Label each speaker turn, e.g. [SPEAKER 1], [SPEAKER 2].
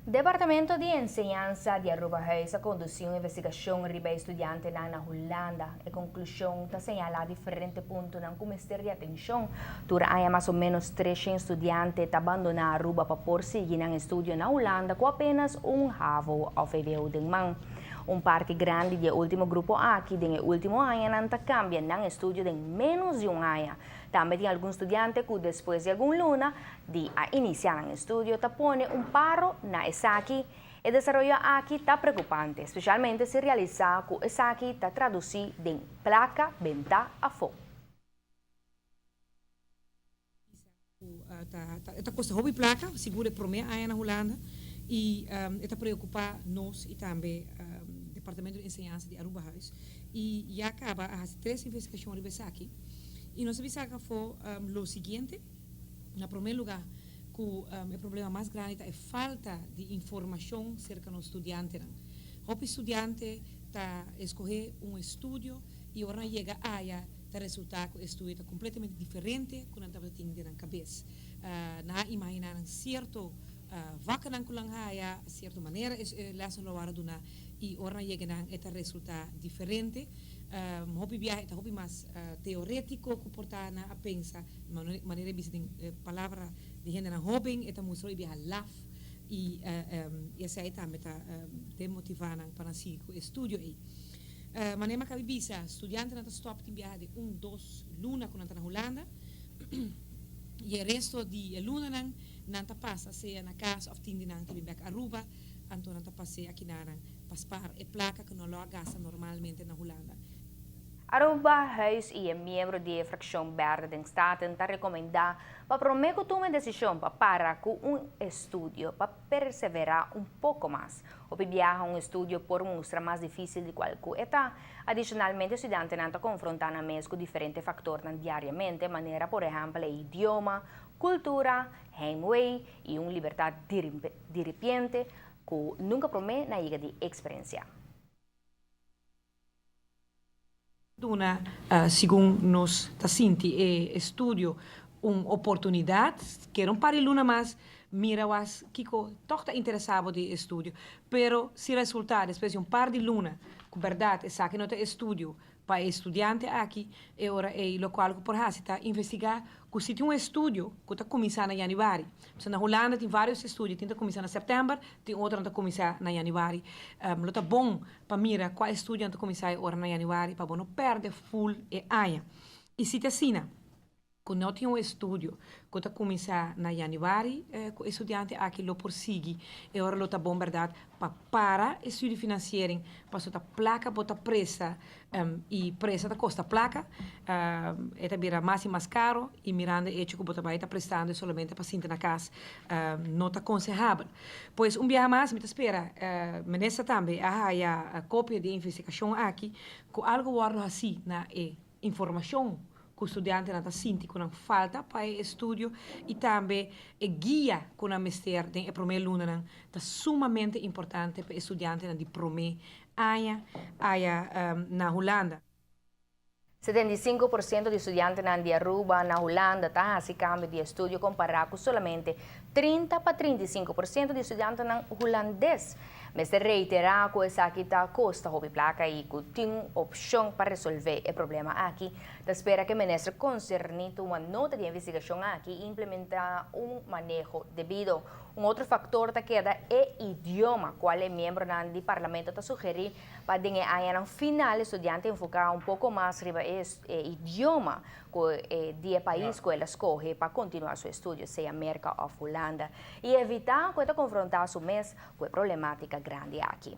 [SPEAKER 1] Departamento di Enseñansa di Arubahuis a conduci un investigacion riba e studiantenan na Hulanda. E conclusion ta señala diferente puntonan cu mester di atencion. Tur aña mas o menos 300 studiante ta bandona Aruba pa por sigui nan estudio na Hulanda cu apenas un havo of vwo den man. Un parti grandi di e ultimo grupo aki den e ultimo añanan ta cambia nan estudio den menos di un aña. Tambe tin algun studiante cu despues di algun luna di a inicia nan estudio ta pone un paro na esaki. E desaroyo aki ta preocupante, specialmente si realisa cu esaki ta traduci den placa benta afo.
[SPEAKER 2] E ta kosta hopi plaka, sigur e promé aña na Hulanda, i e ta preokupá nos i tambe Departamento di Enseñansa di Arubahuis. I ya kaba a hasi tres investigashon riba esaki i nos a bisa afó lo siguiente, na promé lugá ku e problema mas grandi ta e falta di informashon serka nos studiantenan. Hopi studiante ta eskohé un estudio i ora nan yega aya ta resultá ku e estudio ta kompletamente diferente ku nan tabata tin den nan kabes. Nan a imaginá nan sierto vaknan ku nan haya, sierto manera e lèsnan lo wòrdu duná i ora nan yega nan e ta resultá diferente. Hopi biaha e ta hopi mas teorétiko ku por ta nan a pensa, manera e bisa den palabra di hendenan hóben e ta mustra hopi biaha laf i esei tambe ta demotivá nan pa nan sigui ku e estudio ei. Manera mi a kabi bisa, studiantenan ta stòp tin biaha di un, dos luna ku nan ta na Hulanda i e resto di e lunanan nan ta pasa sea na kas òf tin di nan ta bin bèk Aruba, anto nan ta pas'é akinanan pa spar e plaka ku nan lo a gasta normalmente na Hulanda.
[SPEAKER 1] Arubahuis i e miembro di e frakshon Berde den Staten ta rekomendá pa promé ku tuma e desishon pa para ku un estudio pa perseverá un poko mas. Hopi biaha un estudio por mustra mas difísil di kual ku e ta. Adishonalmente studiantenan ta konfrontá nan mes ku diferente faktornan diariamente, manera por ehèmpel e idioma, kultura, heimwee i un libertat diripiente ku nunka promé nan yega di eksperensiá.
[SPEAKER 2] Duna segun nos ta sinti e estudio un oportunidad, kere un par di luna mas mira was kico toch ta interesa bo di e estudio. Pero si resulta despues di un par di luna cu berdad esaki no ta e estudio pa e estudiante aki, e ora ey locual cu por haci ta investiga cu si tin un estudio cu ta cuminsa na januari. Pasobra na Hulanda tin varios estudio, tin ta cuminsa na september, tin otronan ta cuminsa na januari. Lo ta bon pa mira kua estudionan ta kuminsá e ora na yanüari pa bo no pèrdè ful e aña. I si ta asina ku no tin un estudio ku ta kuminsá na yanüari ku e studiante aki lo por sigui e ora lo ta bon bèrdat pa para e studiefinanciering pasobra ta plaka bo ta presta i presta ta kosta plaka e ta bira mas i mas karo i mirando e echo ku bo ta bai ta prestando e solamente pa sinta na kas no ta konsehabel. Pues un biaha mas mi ta spera minister tambe a haya kopia di e investigashon aki ku algu wòrdu hasí na e informashon ku studiantenan ta sinti ku nan falta pa e estudio i tambe e guia ku nan mester den e promé lunanan ta sumamente importante pa e studiantenan di promé aña aya na Hulanda.
[SPEAKER 1] 75% di studiantenan di Aruba na Hulanda ta hasi kambio di estudio kompará ku solamente 30 pa 35% di studiantenan hulandes. Mester reiterá ku esaki ta kosta hopi plaka i ku tin un opshon pa resolvé e problema aki. Ta spera ku e minister konserní tuma nota di e investigashon aki i implementá un maneho debido. Un otro faktor ta keda e idioma, kual e miembronan di parlamento ta sugerí Pa den e añanan final e studiante enfoká un poko mas riba e idioma ku di e pais ku el a skohe pa kontinuá su estudio, sea Merka òf Hulanda, i evitá ku e ta konfrontá su mes ku e problemátika grandi aki.